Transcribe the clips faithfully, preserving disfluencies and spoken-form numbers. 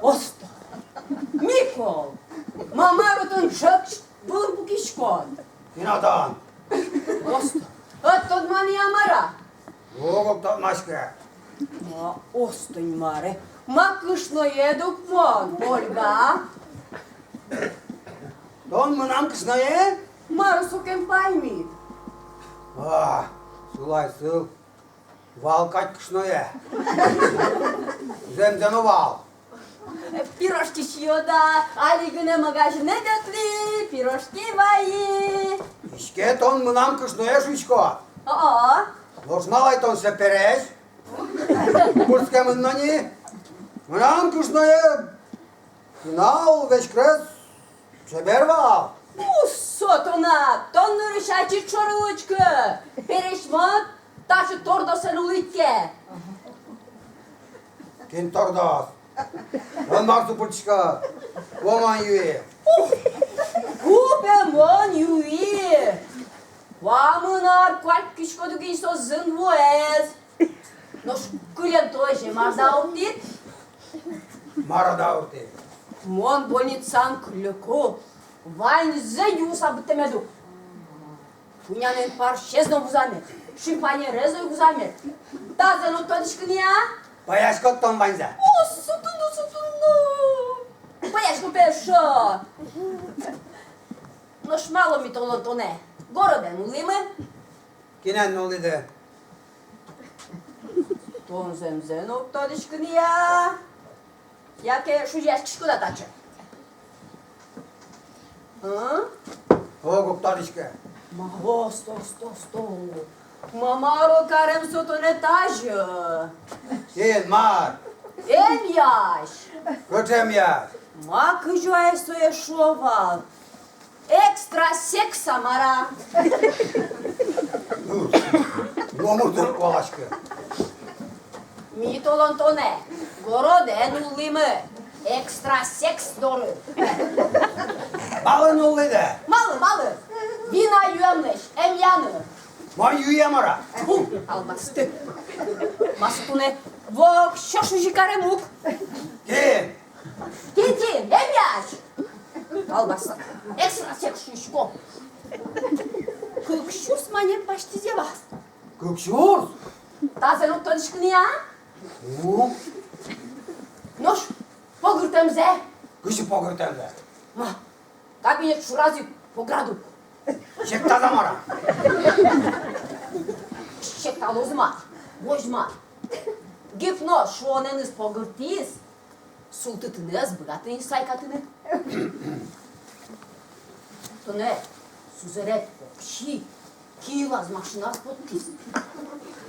Осто, Микол, ма мар тон ӵӧк вылын пукиськод? Кин тон? Осто, ӧд тодманы-а, мар-а? Уг, уг тодмаськы. Ма, осто, Инмаре, ма кышноед ук мон, Ольга. Тон мынам кышное? Мар сокем паймид? А, сылай сыл. Вал кадь кышное. Зэмзэ но вал. Пирожки сиёд-а, али гинэ магазинэ ветлӥ, пирожки вайи. Иське, тон мынам кышное шуиськод. О-о. Нош малы ай тон сыӵе пересь? Курскемын но ни. Мынам кышное пинал, веськрес, чебер вал. Уж со тонад, тон нырысь ачид шоры учкы. Пересь мон, таӵе тордосэн улӥд ке. Кин тордос? Тон мар со пыртӥськод? Вуо мон юи. Ух, ку пе мон юи. Куамын ар куатькиськод ук ини со зын вуэз. Нош кылем толэзе мар дауртӥд? Мар дауртӥ? Мон больницаын кыллёку, ваньзэ юыса быдтэмед ук. Кунян эн парсез но вузамед, шимпанерез но вузамед. Тазэ но уд тодӥськы ни-а? Пӧяськод тон ваньзэ. О, сутуну, сутуну. Пӧясько пе эшшо. Нош малы ми толон тонэ? Городэн улӥмы. Кинэн улӥды? Тон зэмзэ но уд тодӥськы ни-а? Яке шузияськиськод-а таӵе? А? Ог, уг тодӥськы. Ма, осто, осто, осто. Ма мар карем со тонэ тазьы? Кин, мар? Эмъясь. Кыӵе эмъясь? Ма кызьы ай со эшшо вал. Экстрасекс-а, мар-а? Номыр дыр валаськы. Ми толон тонэ городэн улӥмы, экстрасекс доры. Малы нуллӥды? Малы, малы? Вина юэмлэсь эмъяны. Мон юи-а, мар-а? Тьфу, албасты. Ма со тонэ воксё шузи карем ук. Кин? Кин, кин, эмъясь! Албаса, экстрасекс шуисько. Кык сюрс манет басьтӥз-а вал? Кык сюрс? Тазэ но уд тодӥськы ни-а? Ну? Нош погыртэмзэ? Кызьы погыртэмзэ? Ма, кабинет шораз ик поград ук. Сектаз-а, мар-а? Секталоз ма, возьма. Гипноз шуонэныз погыртӥз. Султытыны ӧз быгаты ни сайкатыны. Тонэ сузэред Окси киылаз машинаез поттӥз.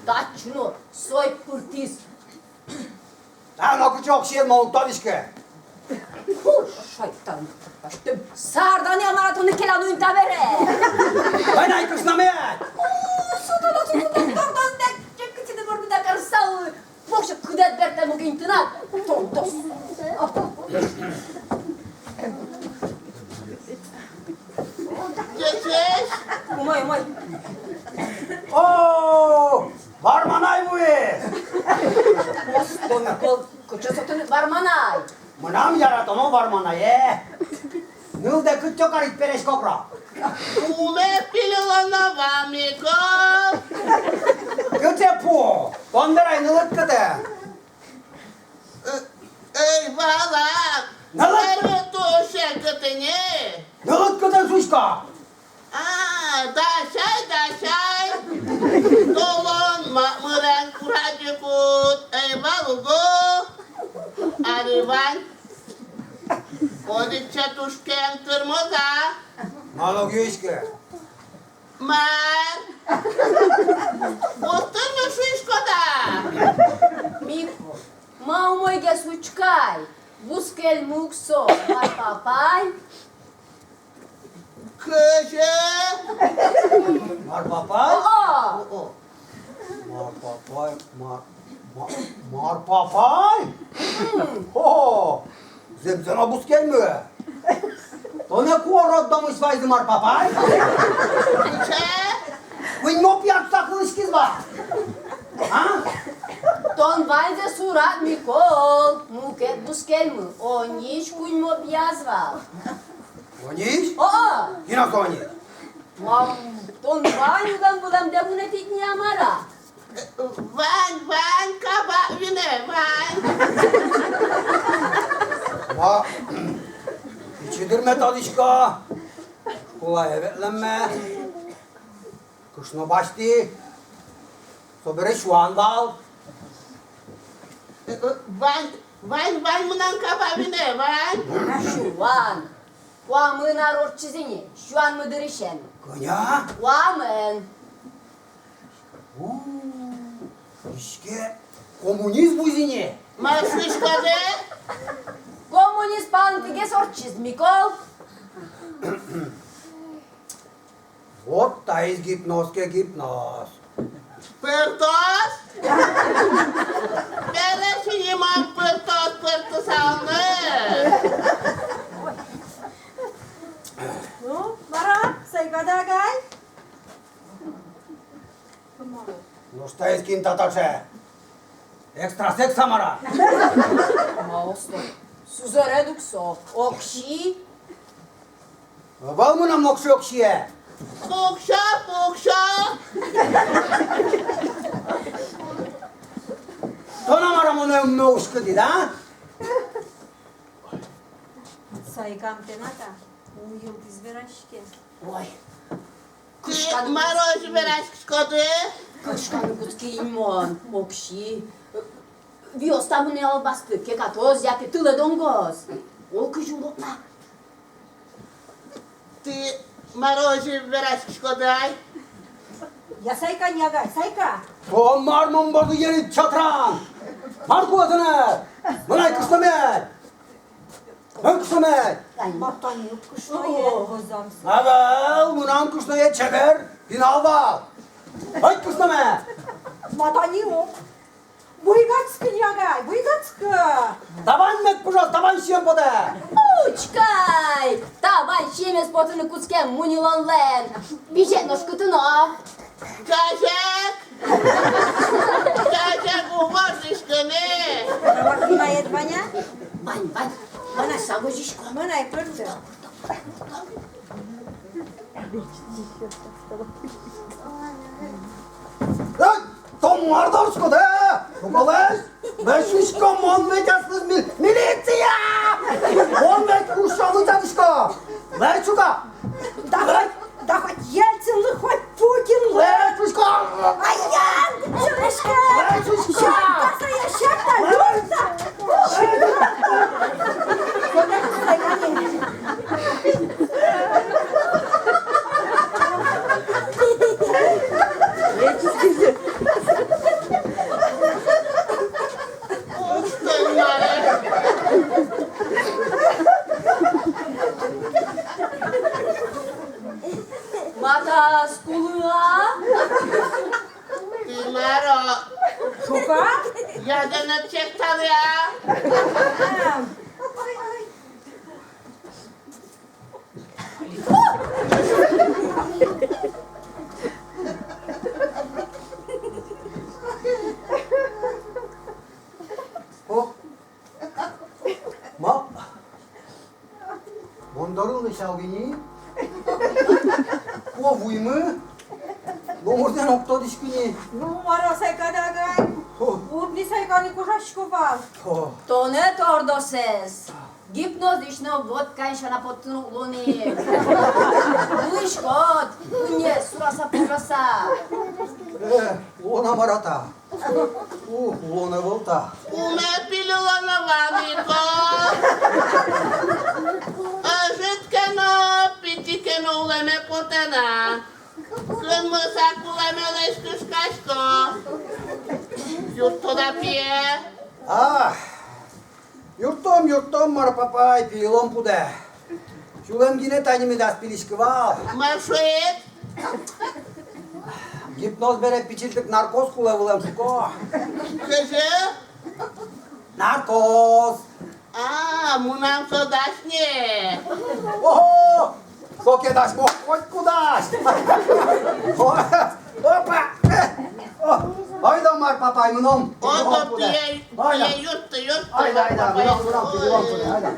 Татчы но со ик пыртӥз. Та но кыӵе Оксиед, мон уг тодӥськы. Фу, шайтан, паштым. Сардан я, мар-а тонэ келяно ини табере? Вай на ик кышномед. О, сутуно, сутуно, сутуно, сутуно, кытӥ ты борды да карсал. Воксё кыдэд бертэ мукинь тынад, тордос. Ӟечесь! Умой, умой. О, варманай вуиз! Остон пол, кыӵе со тыныд варманай? Мынам яратоно варманае. Нылдэ кытчы карид пересь кокра? Пулэ пилилана вамико. Кытчы пу? Пондэрай нылыд кытэ? Э, эй, ва- Нылыд! Нылыд туж секыт ини. Нылыд кытын шуисько? А, дасяй, дасяй. Толон ма-, мырен курадӟи кут, ӧй вал уго. Али вань. Одӥг сямен туж ке но тырмоз-а? Мар уг юиськы? Мар? Бустыр ми шуиськод-а? Мику, ма умойгес учкы ай, бускельмы ук со, Марпа апай. Кызьы? Марпа апай? О-о! О-о. Марпа апай, Мар-, Ма-, Марпа апай? М. О-о! Зэмзэ но бускельмы. Тонэ куо роддомысь вайизы Марпа апай? Кыӵе? Куиньмо пияш сакылӥськиз вал. А? Тон ваньзэ сурад, Микол, мукет бускельмы, Онись куиньмо пияз вал. Онись? О-о! Кин со Онись? Мам, тон вань улэм-вылэмдэ вунэтӥд ни-а, мар-а? Вань, вань, кабак вине, вань. Ма, пичи дырме тодӥсько, школае ветлэме. Кышно басьтӥ, собере сюан вал. Вань, вань, вань, мынам кабак вине, вань. Сюан. Куамын ар ортчиз ини, сюанмы дырысен. Кӧня? Куамын. У, иське, коммунизм вуиз ини. Мар шуиськод-а? Коммунизм палэнтыгес ортчиз, Микол. Вот таиз гипноз ке, гипноз. Пыртоз? Бере синемам пыртоз, пыртысал ни. Ну, мар-а, сайкад-а, агай? Нош таиз кин та таӵе? Экстрасекс-а, мар-а? Ма, осто. Сузэред ук со. Окси. Ӧвӧл мынам окси-оксие. Пуксё, пуксё. Тон-а, мар-а, монэ ум но уськытӥд, а? Сайкам тынад-а? Уг йылтӥз вераське. Ой. Кышканы, мар озьы вераськиськоды? Кышканы кутски ини мон, Окси. Виос та мынэ албасты, кекатоз яке тылэ донгоз. О, кызьы урод на. Тӥ мар озьы вераськиськоды ай? Я, сайка ни, агай, сайка. Тон мар мон борды ерид чатран? Мар кулэ тыныд? Мынай кышномед. Мынам кышномед. Матани ук кышное. О. Возьмам. Ӧвӧл, мынам кышное чебер, пинал вал. Ой, кышномед. Матани ук. Буйгатскы ни, агай, буйгатскы. Табань мед пыжоз, табань сием потэ. Учкы ай, табань сиемез потыны кутскем мунилонлэн. Пичет нош кытын-о? Ӟазег! Ӟазег, уг вордӥськы ни. Товар кинаед вань-а? Вань, вань. Мон ай сагозисько. Мон ай пырты. Эй, тон мар дорыськод, э? Уколэсь? Лэзь учко, мон ведь аслыз мил-, милиция! Мон ведь кушо мытанисько! Лэзь учко! Давай! Да хоть Ельцинлы, хоть Путинлы. Лэзь учко! Ай-яй! Сюрышка! Лэзь учко! Щётка, сая щётка, Люся! Матаз кулэ-а? Тӥ мар-о? Шука? Яденэт чекталы-а? О, ма, мон доры лэсьтэ ини. О, вуимы. Номырзэ но уг тодӥськы ни. Ну, мар-о, сайкад-а, агай? О. Уд ни сайканы кожаськод вал. О. Тонэ тордосэз. Гипнозысь но водкаен сяна поттыны уг луы ни. Луиськод, куинез сураса-пыжаса. Э, улон-а мар-а та? Ух, улон ӧвӧл та. Уме пилилоно вал ик. Ӧжыт ке но, пичи ке но улэме потэ на. Кынмыса кулэмелэсь кышкасько. Юрттод-а, пие? А, юрттом, юрттом, Марпапай, пилилон пудэ. Сюлэм гинэ тани медаз пилиськы вал. Мар шуид? Гипноз бере пичильтык наркоз кулэ вылэм, шуко. Кызьы? Наркоз. А, мынам со дась ни. Ого! Со ке дась, мон котьку дась. О, опа! Э, о, ойдо, Марпапай, мыном. Ойдо, пие, пие, юртты, юртты, Марпапай. Айда, айда, мыном, мыном, пилилон пудэ, айда.